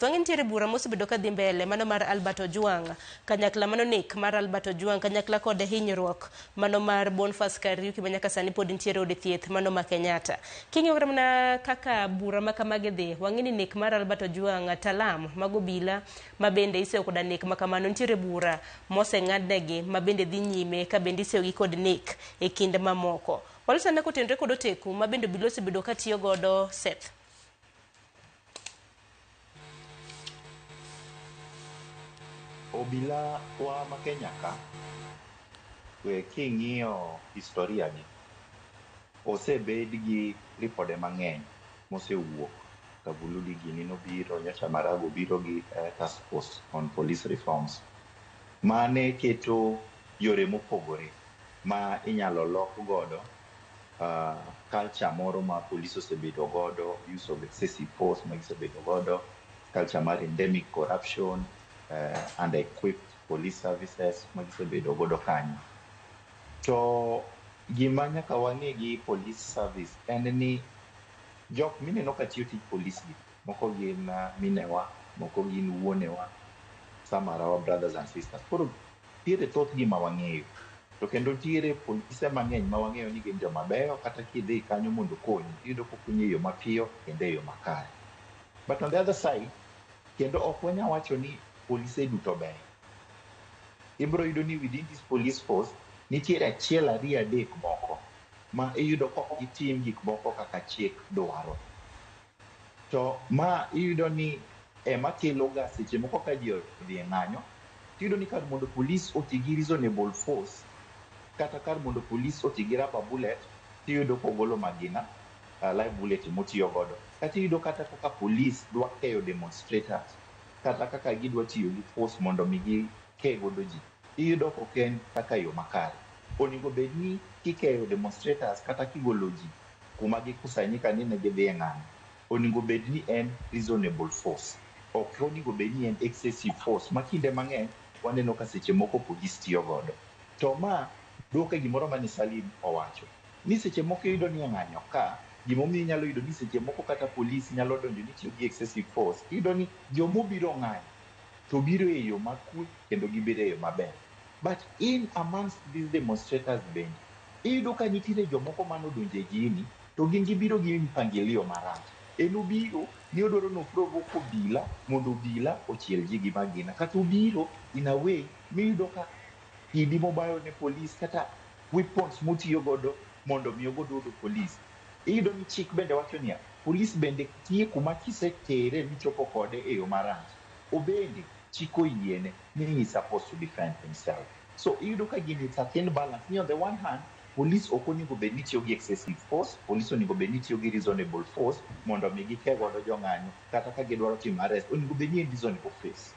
Wang'e nitiere bura mosebedo ka dhi mbele mano mar Albert Ojwang kanyakla mano nek mar Albert Ojwang kanyakla kod hinyruok mano mar Boniface Kariuki ma nyaka sani pod nitiere od thieth mano ma Kenyatta. King'iyo kata mana kaka bura ma kamagi dhi, wang'e ni nek mar Albert Ojwang, Talam mag obila ma bende iseyo koda nek ma kamano nitiere bura moseng'adnegi ma bende dhi nyime ka bende iseyogi kod nek e kind mamoko. Walos ane kotenore kod oteku ma bende obila osebedo ka tiyo godo Seth. Obila wa ma Kenya ka, we king'iyo historia gi, osebed gi ripode mang'eny mosewuok. Kavuludi gini nobiro, nyocha Marago obiro gi task force on police reforms. Mane keto yore mopogore ma inyalo lok godo culture moro ma police osebedo godo, use of excessive force ma gisebedo godo, culture mar endemic corruption, under equipped police services ma gisebedo godo kanyo. To gima nyaka wang'e gi police service en ni jok mineno ka tiyo tij police gi, moko gin minewa, moko gin wuonewa, some are our brothers and sisters. Koro nitiere thoth gi ma wang'eyo. To kendo nitiere polise mang'eny ma wang'eyo ni gin joma beyo kata kidhi kanyo mondo okonyi, iyudo kokonyi e yo mapiyo kendo e yo makare. But on the other side, kendo ok wanya wacho ni polise duto beyo. Ibiro yudo ni within this police force, nitiere achiel ariyo adek moko ma iyudo ka ok gitim gik moko kaka chik dwaro. To ma iyudo ni ema kelo ga seche moko ka ji odhi e ng'anyo, tiyudo ni kar mondo police oti gi reasonable force, kata kar mondo police oti gi rubber bullet, tiyudo kogolo magina, live bullet motiyo godo. Kata iyudo kata kaka police dwa keyo demonstrators, kata kaka gidwa tiyo gi force mondo mi gike godo ji, iyudo kok en kaka yo makare. Onego bed ni kikeyo demonstrators kata kigolo ji kuma gikusanyika ni ne gidhi e ng'anyo, onego bed ni en reasonable force. Ok onego bed ni en excessive force ma kinde mang'eny waneno ka seche moko police tiyo godo. To ma duoko e gimoro mane Salim owacho, ni seche moko iyudo ni e ng'anyo ka, gimomiyo inyalo yudo ni seche moko kata police nyalo donjo ni tiyo gi excessive force, iyudo ni jomobiro ng'anyo to biro e yo makwe kendo gibiro e yo maber. But in amongst these demonstrators bende, iyudo ka nitiere jomoko manodonjo e gini, to gin gibiro gi mpangilio marach. En obiro ni odwaro ni oprovoke obila mondo obila ochiel ji gi magina. Kata obiro in a way miyudo ka kidi mobayo ne police kata weapons motiyo godo mondo mi ogo godo police. Iyudo ni chik bende wacho niya, police bende tie kuma kisetere michopo kode e yo marach, obende chik oyiene ni he is supposed to defend himself. So iyudo ka gini it's a thin balance ni on the one hand, police ok onego bed ni tiyo gi excessive force, police onego bed ni tiyo gi reasonable force mondo mi gike godo jong'anyo, kata ka gidwaro timo arrest, onego bed ni en reasonable force.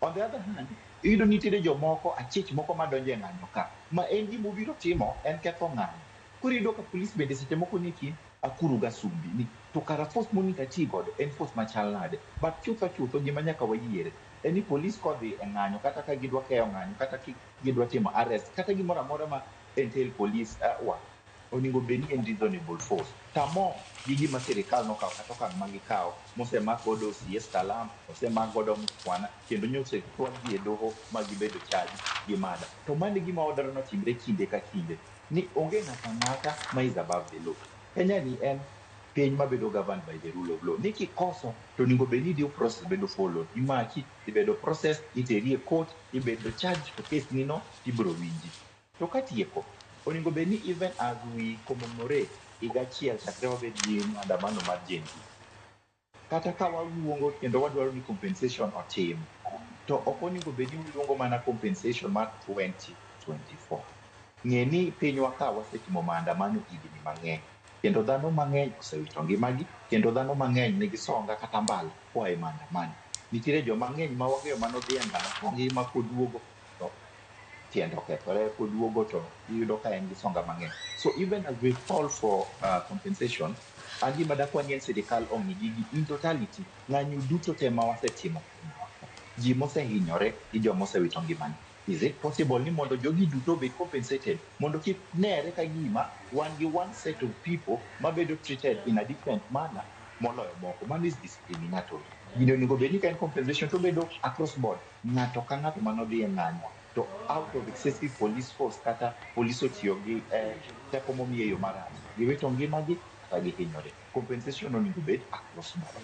On the other hand, iyudo nitiere jomoko, achich moko madonjo e ng'anyo ka, ma en gimobiro timo en ketho ng'anyo. Koro iyudo ka police bende seche moko nie kind akuru gasumbi ni to kara force monego ati godo en force machal nade. But chutho chutho gima nyaka wayiere en ni police kodhi e ng'anyo kata ka gidwa keyo ng'anyo kata gidwa timo arrest kata gimoro amora ma entail police wa onego bed ni en reasonable force. Tamor gi gima sirikal nokawo kata okang' ma gikawo mosemak godo OCS Talam, osemak godo Mukhwana kendo nyocha ochwal ji e doho ma gibedo charged gi murder. To mano e gima wadwaro ni otimre kinde ka kinde ni onge ng'ato ang'ata ma is above the law. Kenya ni en piny mabedo governed by the rule of law. Ni kikoso to onego bed ni due process bedo followed. Imaki, ibedo process, iteri e court, ibedo charged to case ni no ibiro winji. To katieko, onego bed ni even as we commemorate higa achiel chakre wabed gi maandamano mar Gen Z, kata ka waluongo kendo wadwaro ni compensation otim, to ok onego bed ni waluongo mana compensation mar 2024. Ng'e ni pinywa ka wasetimo maandamano higni mang'eny, kendo dhano mang'eny osewito ngimagi, kendo dhano mang'eny nigi songa kata mbala koa e maandamano. Nitiere joma ng'eny ma wang'eyo manodhi e ndara kongima koduogo to tiende okethore koduogo to iyudo ka en gi songa mang'eny. So even as we call for compensation, an gima dakwa ni en sirikal ong'i gigi in totality, ng'anyo duto te ma wasetimo, ji mosehinyore gi joma osewito ngimagi. Is it possible ni mondo jogi duto obed compensated mondo kik nere ka gima wan gi one set of people mabedo treated in a different manner moloyo moko. Mano is discriminatory. Gini onego bed ni ka en compensation to obedo across board. Ng'ato ka ng'ato manodhi e ng'anyo to out of excessive police force kata police otiyo gi teko momiye e yo marach, giwito ngimagi kata gihinyore. Compensation onego bed across board.